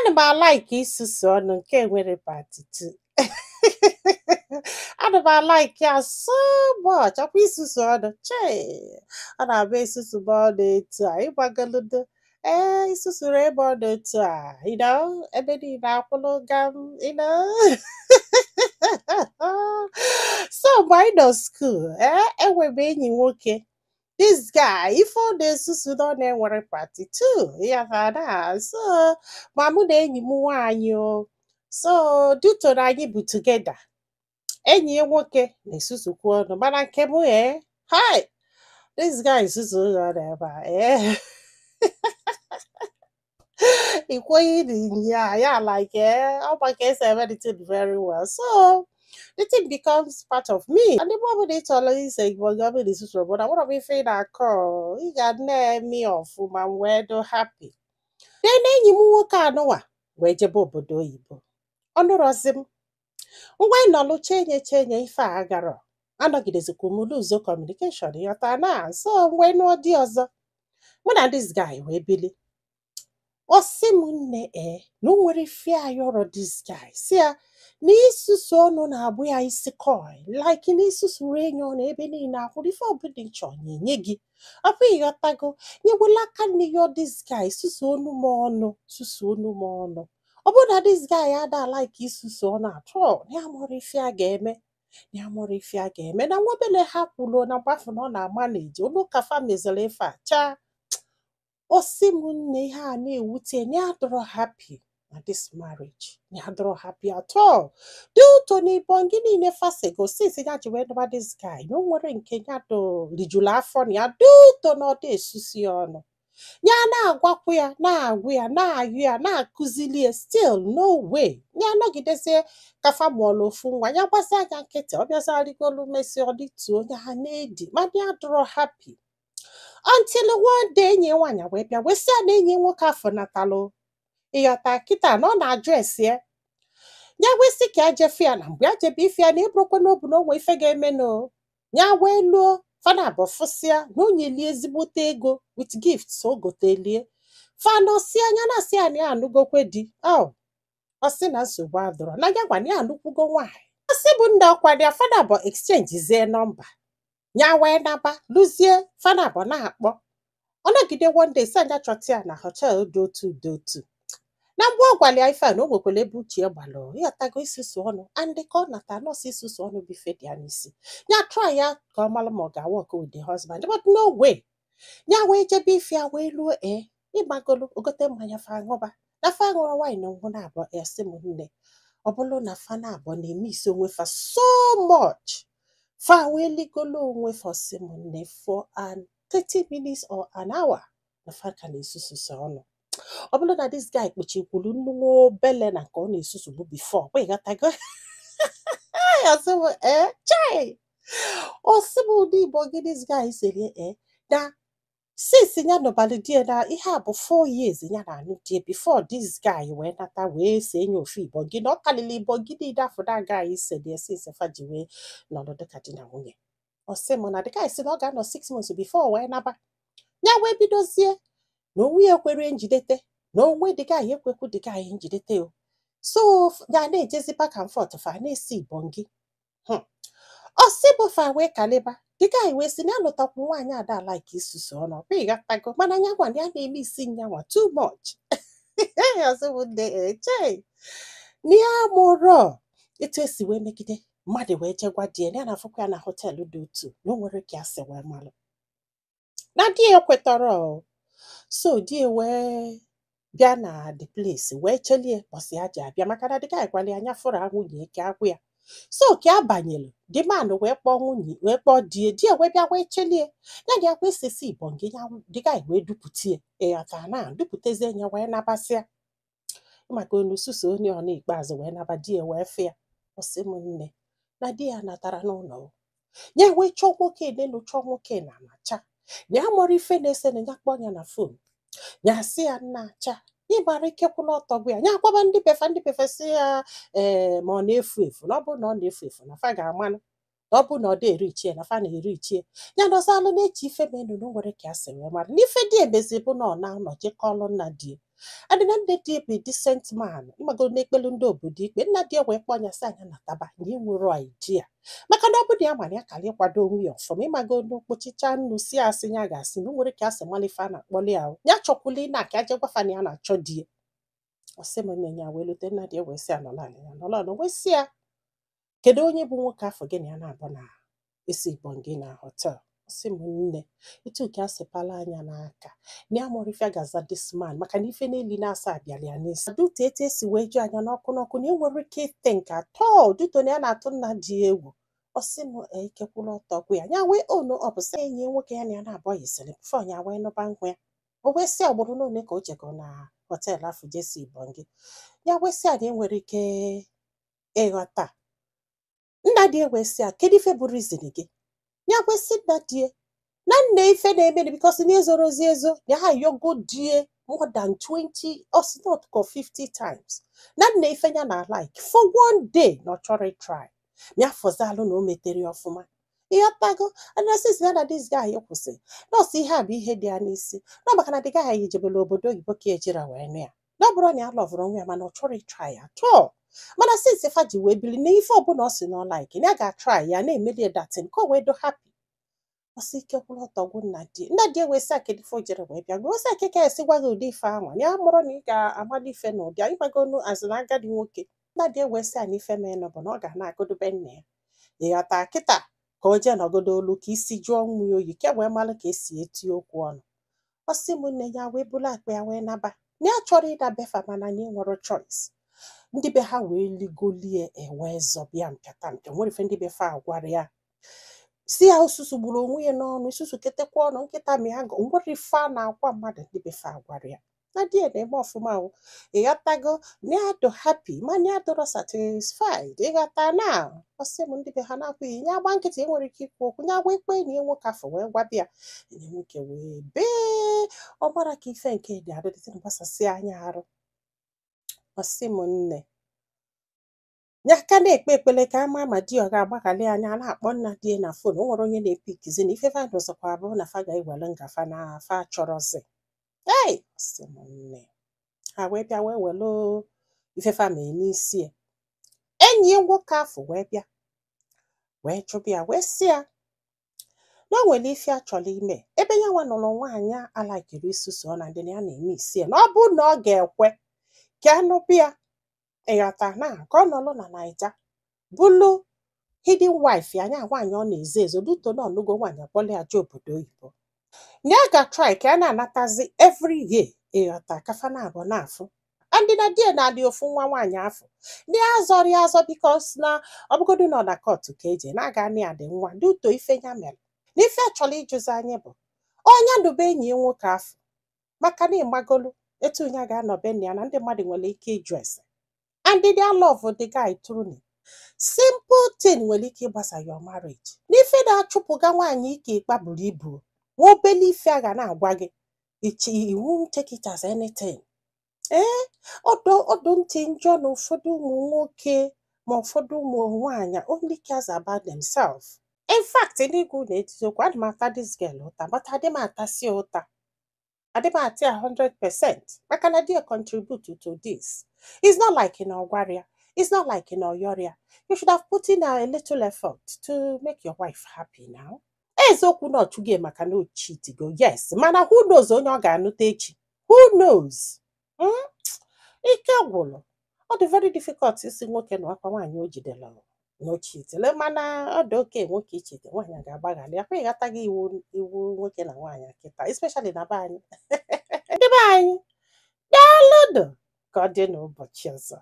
Ana m a-like isusu ọnụ nke nwere part 2. Ana m a-like ya so much. Ọkwa isusu ọnụ, chee, ọ na-abụ esusu m ọnụ etu a, ịgbagolodo ee, isusuru ebe ọ dị etu a, ebe niile akwụlụ gam. So mgbe anyị nọ school, ee, enwe m enyi nwoke. This guy, ife ọ na-esusu na ọ na-enwere part 2 ya na so ma mụ na enyi m nwaanyị o. So due to na anyị bụ together, enyi ya nwoke na-esusukwu ọnụ, mana nke mụ, ee, hi, this guy susu ọnụ ebe a, ee, ikweghị na ya like, eh, ọ ma ka esi eme the thing very well. So the thing becomes part of me, and ebe ọ bụla ị chọrọ ise igbo gị, ọ bụla isusu obodo agbara m ife ị na-akọ, ị ga na-eme ọfụma m wee do happy. Then enyi m nwoke anụwa wee jebe obodo oyibo. Ọ nụrọzi m ngwa ịnọlụ chenye chenye ife a agarọ anọgidezikwa m lose communication, ịghọta na? So mgbe nụọ di ọzọ, mụ na this guy wee bili. Ọ sị m, nne, ee, na o nwere ife ayọrọ this guy si ya na isusu ọnụ na-agbụ ya isi coil, like na isusuru enyi ọnụ ebe niile akwụrụ ife ọbụla ị chọrọ na-enye gị ọkwa, ịghọtago? Nyewela aka nne yọ this guy susu onu m ọnụ, susu onu m ọnụ. Ọ bụrụ na this guy ada like isusu ọnụ at all, ya mụrụ ife a ga-eme, ya mụrụ ife a ga-eme na nwa obele ha kwuru na mgbafu na ọ na-ama na eji ụlọ ụka fa meziri ife a chaa. Ọ sị m, nne, ihe a na-ewute na ya adọrọ happy na this marriage, na ya adọrọ happy at all due to na ibongi niile fasego since ya ji wee nụba this guy, na o nwere nke ya do rijuru afọ na ya due to na ọ dị esusi ya ọnụ. Ya na-agwakwu ya, na-agwụ ya, na-ayụ ya, na-akụzili ya, still no way. Ya nọgidezie ka fa mụọlụ ofu nwa, ya gbazi anya nkịtị, ọ bịazarigolu mesi ọ dịtuo onye ha na-edi, mana ya dụrọ happy until one day enyi ya nwaanyị wee bịa wee sị ya na enyi ya nwoke afọ natalụ, ịghọta kịta, na ọ na-ajụ esi ya. Ya wee sị ka ya jefe ya, na mgbe ya jebe ife ya na eburukwa n'obu na onwe ife ga-eme no. Ya wee luo fana abụọ fụsịa na o nyelie ezigbote ego with gifts o gotelie fanọsi anya na asị ya na ya anụgokwe di. Oh, ọ sị na nsogbu adọrọ, na ya gwa na ya anụkwugo nwaanyị. Ọ sị bụ ndị ọkwa ya fana abụọ exchange zie nọmba. Ya wee naba lụzie fana abụọ na-akpọ. Ọ nọgide one day sị anya chọta ya na hotel dị otu dị otu. Na mgbe ọ gwara ya ife a, na o nwekwara ebe uche ya gbalụ, ịghọtago, isusu ọnụ, and ka ọ nata nọọsụ isusu ọnụ bụ ife dị ya n'isi. Ya try ya ka ọ mara ma ọ ga-work with the husband, but no way. Ya wee jebe ife ya wee luo, ee, ịgbagolu ogote mmanya fa aṅụba na fa ṅụrụ wine ngwụ na abụọ. Ya sị m, nne, ọ bụrụ na fa na abụọ na-eme isi onwe fa so much, fa wee ligolo onwe fa. Sị m, nne, for an 30 minutes or an hour na fa ka na-esususo ọnụ. Ọ bụrụ na this guy kpuchikwuru nnukwu obele na nke ọ na-esusu bụ before kwa, ịghọtago? Ya sị m, ee, chai, ọ sị m, ụdị igbo gị this guy siri, ee, na since ya nọbalị die na ihe a bụ 4 years ya na-anụ die before this guy wee nata wee see nye ofu igbo gị na ọ karịrị igbo gị niile afọ na guy ise die since fa ji wee nọrọ dịka di na nwunye. Ọ sị m na the guy sị na ọ ga-anọ 6 months before wee naba. Ya wee bidozie na onwe ya ekwere njidete, na onwe the guy ekwekwu the guy njidete o. So ya na-ejezi back and forth, fa na-esi ibongi. Ọ sị bụ fa wee kalịba, the guy wee sị na ya lụtakwu nwaanyị ada like isusu ọnụ ọkwa, ịghọtago? Mana ya gwa na ya na-eme isi nyanwa too much. Ọ sị bụ nne, eche na ya mụrọ etu esi wee megide mmadụ wee jegwa di ya na ya na-afụkwa ya na hotel dị otu na o nwere ka ya si wee malụ na di ya ekwetọrọ o. So di ya wee bịa na the place wee chelie bọsị ya ji abịa, maka na the guy gwara ya anya fụrụ nwunye ka agwụ ya. So ka a banyere, the man wee kpọọ nwunye, wee kpọọ die. Die wee bịa wee chelie ya na ya wee sesi ibongi ya. The guy wee dupụtie, ịghọta, na dupụtezie ya wee nabasịa maka onu susu onye ọ n'ikpeazụ wee naba. Di ya wee fụ ya. Ọ sị m, nne, na di ya natara n'ụlọ o. Ya wee chọọ nwoke n'elu, chọọ nwoke na anacha ya mụrụ ife na-ese na ya kpọọ ya na phone. Ya sị ya, nna, acha ịgbara ike kwụla ọtọ gwa ya. Ya agwaba ndị befa, ndị befa sị ya, ee, ma ọ na-efu efu, na ọ bụrụ na ọ na-efu efu na fa ga-amanụ, na ọ bụrụ na ọ dị eri ichie na fa na-eri ichie. Ya nọzalụ na-eche ife menụ na o nwere ka ya si wee mara na ife dị emezi bụ na ọ na-anọ jekọlụ nna di. And na nne di bụ decent man, ịmago, na-ekpelu ndị obodo ikpe. Nna di wee kpọọ ya sị anya nataba na enwero idea, maka na ọ bụ na ya mara ya kara ịkwado onwe ya ọfụma, ịmago, n'okpochicha nnu si asị ya ga-asị na o nwere ka asị malife a na-akpọli ya ya chọkwula ị na-aka aje gwafa na ya na-achọ di ya. Ọ sị m nne, ya wee lute, nna di ya wee sị ya nọrọ ala, ya nọrọ ala, wee sị ya, kedu onye bụ nwoke afọ gị na ya na-abụ na esi ibongi na hotel? Ọ sị m nne, etu ka a sịpala anya n'aka na ya mụrụ ife gaza this man, maka na ife n'eli na-asa abịala ya n'isi dute etu esi wee ju anya n'ọkụ n'ọkụ na enwere ike think at all duto na ya na-atụ nna di ya egwu. Ọ sị m ikekwula ọtọ gwa ya, ya wee onu ọ bụ sị enyi ya nwoke ya na ya na-abụ yisịrị before ya wee nụba nkwa ya. O wee sị ọgbụrụ n'one ka o jego na hotel afọ jesi ibongi. Ya wee sị ya na enwere ike ịghọta. Nna di wee sị ya, kedu ife bụ reason gị? Ya wee sị nna di na nna ife na-eme because na ezorozi ezo ya ha yogo die more than 20 or not go 50 times, na nna ife ya na like for one day na ọ chọrọ try ya fọzalụ na o metere ya ọfụma, ịghọtago? And na since ya na this guy kwụsị, nọọsụ ihe a bụ ihe dị ya n'isi na maka na the guy jebere obodo oyibo ka ejira wee nụ ya, na ọ bụrụ na ya loveụrụ onwe ya, mana ọ chọrọ try at all. Mana since fa ji wee bili na ife ọbụla ọ sị na ọ like na ya ga-try ya na-emeli datin ka o wee do happy. Ọsị ike kwụrụ ọtọ gwụ nna di. Nna di wee sị akedu ife o jere wee bịa gwa sị akeke esi gwa gị ụdị ife anwa ya mụrụ na ị ga-amali ife na ụdị ịgbagonu azụ na agadi nwoke. Nna di wee sị a na ife menụ bụ na ọ ga na-agụdube nna ya, ịghọta kịta, ka o jee nọgodo olu ka isi jụọ nwa ya oyi ke wee malụ ka esi eti okwu ọnụ. Ọ sị m nne, ya wee bulu akpa ya wee naba na ya chọrọ ịda befa, mana na nwere choice. Ndị be ha wee ligolie ewee zọbịa mpịata mpịa nwere ife ndị be fa agwara ya si ya osusu gburu onwe ya n'ọnụ isusu ketekwa ọnụ nkịta ma ya nwere ife a na-agwa mmadụ. Ndị be fa agwara ya na di ya na-eme ọfụma o, ịghọtago, na ya dụ happy mana ya dụrọ satisfied, ịghọta? Na ọ sị m ndị be ha na-akwụghị ya agba nkịtị, enwere ike ikwu okwu ya wee kpee enyi ya nwoke afọ wee gwabịa enyi nwoke wee bee ọ gbara ka ife nke dị adịdịtị gbasasị anya arụ. Ọ sị m nne, ya ka na-ekpe ekpele ka ama ma di ọ ga-agbaghalị anya na-akpọ nna di ya na phone, o nwere onye na-epikizi na ife fa dozikwa bụ na fa ga-ewere ngafa na fa chọrọzi. Ei, sị m nne, ha wee bịa wee welu ife fa mee n'isi ya. Enyi ya nwoke afọ wee bịa wee chụbụ ya wee sị ya na o nwere ife a chọrọ ime ebe ya nwa nụrụ nwaanyị alaikiri isusu ọ na ndị na ya na-eme isi ya, na ọ bụ na ọ ga-ekwe ka anụbịa, ịghọta, na ka ọ nọrọ na Naija bụlụ hidden wife ya, anya nwaanyị ọ na-ezo ezo duto na ọnụgo nwaanyị akpọla ya jee obodo oyibo, na ya ga-try ka ya na-anatazi every year, ịghọta, kafa na abụọ na-afụ ndị na di na adị ofu nwa nwaanyị afọ ndị azọrọ ya azọ, because na ọ bụgodu nọ na court ka eje na-aga na ya dị nwa duto ife ya mere. Na ife chọrọ ịjụzi anyị bụ onye ndụbe enyi ya nwoke afọ, maka na ịgbagolu etu ya ga-anọ be nna ya na ndị mmadụ nwere ike ịjụ ese, and their love the guy truly. Simple thing nwere ike ịgbasa your marriage. N'ife na-achụpụga nwaanyị ike ịkpa buru ibu, nwa obele ife a ga na-agwa gị ichi, you won't take it as anything. Ee, ọdụ ọdụ ntị njọ na ụfọdụ ụmụ nwoke ma ụfọdụ ụmụ nwaanyị only cares about themselves. In fact, n'ikwu na eziokwu, adị m ata this girl ụta, but adị m atasi ụta, adị m ata ya 100%, maka na di ya contribute to this. It's not like na ọgwara ya, it's not like na ọyọrịa. You should have put in a little effort to make your wife happy now. Eziokwu na ọchụghị maka na o cheatigo, yes, mana who knows onye ọ ga-anụta echi? Who knows? Ike gwụrụ. Ọ dị very difficult isi nwoke na akwa nwaanyị o jidere na o cheatile, mana ọ dị oke nwoke ichete nwaanyị ga-agbaghalị akwa, ịghọtaghị iwu iwu nwoke na nwaanyị kịta, especially na be anyị. Ndị be anyị, daalụnụ. Ka ọ dị n'ụbọchị ọzọ.